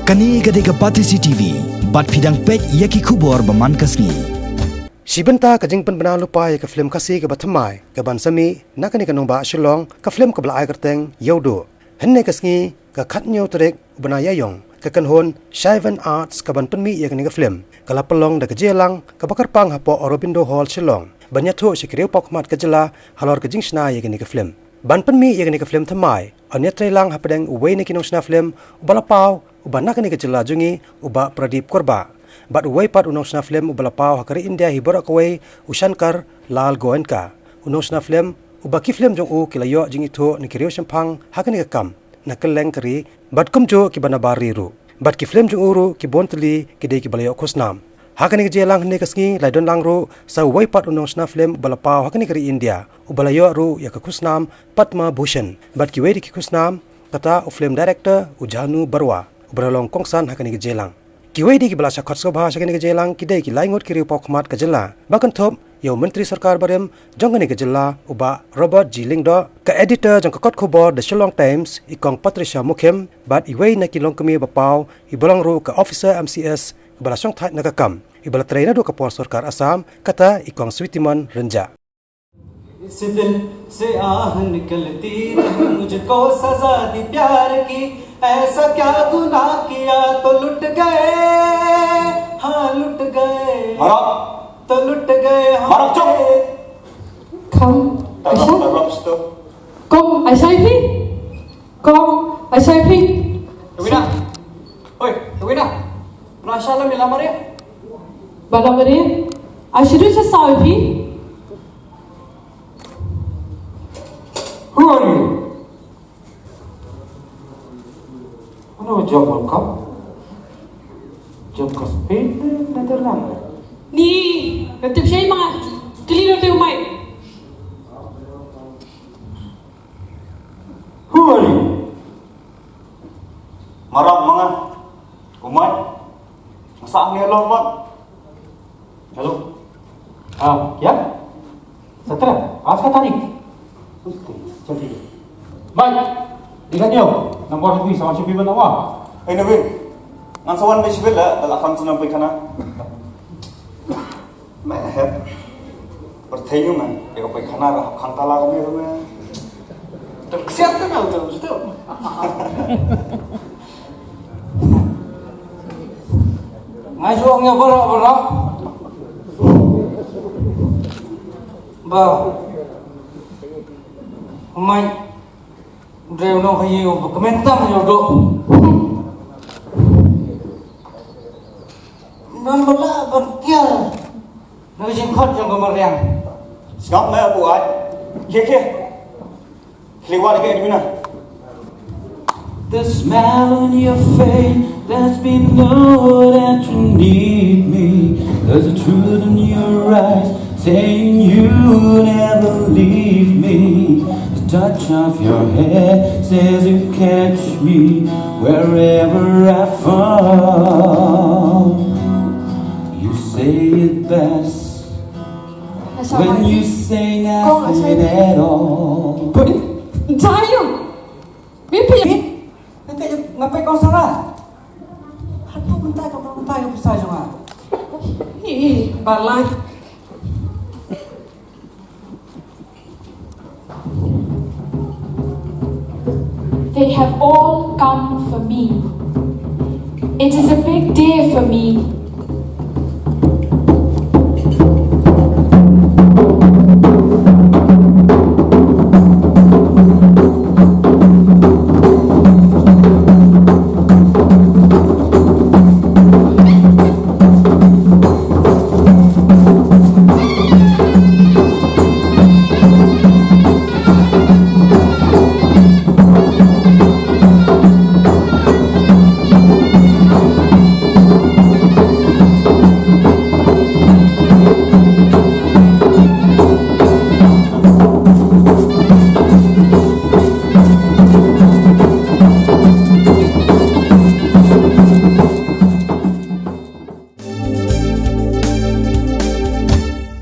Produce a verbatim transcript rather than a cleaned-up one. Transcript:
Kane ka dei ka Batesi T V, bad phi dang peit ïa ki khubor ba man ka sngi. Shibynta ka jingpynbna lypa ïa ka film Khasi kaba thymmai, kaban sa mih na kane ka nongbah Shillong, ka film kaba la ai kyrteng Ïewduh. Hynne ka sngi, ka khathynñiew tarik u bnai Ïaïong, ka kynhun Shivan Arts kaban pynmih ïa kane ka film, ka la pynlong da ka jingïalang kaba kyrpang hapoh Aurobindo Hall Shillong, ban ïathuh sha ki riew paw khmat ka jylla halor ka jingshna ïa kane ka film. Ban pynmih ïa kane ka film thymmai, yn ïatreilang hapdeng uwei na ki nongshna film uba la paw, uba na kane ka jylla jong ngi, u Bah Pradip Kurbah. Bad uwei pat u nongshna film uba la paw ha ka ri India hi baroh kawei, u Shankar Lal Goenka. U nongshna film uba ki film jong u ki la ïoh jingithuh na ki riew shemphang ha kane ka kam, na kylleng ka ri, bad kumjuh kiba na bar ri ruh. Bad ki film jong u ruh ki bun tylli ki dei kiba la ïoh khusnam. Ha kane ka jingïalang hynne ka sngi la don lang ruh sa uwei pat u nongshna film uba la paw ha kane ka ri India, uba la ïoh ruh ïa ka khusnam Padma Bhushan. Bad kiwei de ki khusnam, kata u film director u Jahnu Barua, uba la long kongsan ha kane ka jingïalang. Kiwei de kiba la shah khot sngewbha sha kane ka jingïalang ki dei ki lai ngut ki riew paw khmat ka jylla, ba kynthup ïa u Myntri Sorkar barim jong kane ka jylla, u Bah Robert G Lyngdoh, ka editor jong ka kot khubor The Shillong Times, i Kong Patricia Mukhim, bad iwei na ki longkmie ba paw, iba long ruh ka officer M C S, iba la shongthait na ka kam, iba la trei naduh ka por sorkar Assam, kata i Kong Sweetimon Rynjah. इस दिल से आह निकलती रही मुझको सजा दी प्यार की, ऐसा क्या गुनाह किया तो लुट गए, हाँ लुट गए, Marok. तो लुट गए हम। Marok, chop. Kong, Tarap, Aisha? Tarap, stop. Kong, Aisha, phi? Kong, Aisha, phi? Rowena. Oi, Rowena. Pernah Aisha lah mila Maria? Bala Maria. Aisha tu sa sawi phi? Who are you? Ano job welcome? Job ka Spain, Netherlands. Ni, natip shay mga. Kili na tayo may. Who are you? Marok manga. Umay. Masa ang yellow ba? Hello. Ah, kya? Satra, aaj ka tarik? Jyoti. Mai, dikha niyo, number dui sama sipi ba nawa. Hey Navin, ngan sa wan ba sipi la, da la khan sunam pai khana. Meh, hep. Pyrthei ïa nga, ïa ka paikhana ra hap khang tala ka mei ruh meh. Tang ksiar ka nga uta uta. Nga ju ong ïa baroh baroh. Ba. Mai. Dei u nongkhaïi uba kmen tam ïa u doh. Ngan ba lah ban kiar na ka jingkhot jong ka mariang. Sngap na abu ai. Khie khie. Khliwa de ke Edwina. The smile on your face lets me know that you need me. There's a truth in your eyes saying you never leave me. The touch of your hair says you catch me wherever I fall. You say it best when you say nothing at all. Tayo. Bipi. Nanti ngapai kau salah? Haduh mentai kau mentai kau besar juga. Ih, balai. They have all come for me. It is a big day for me.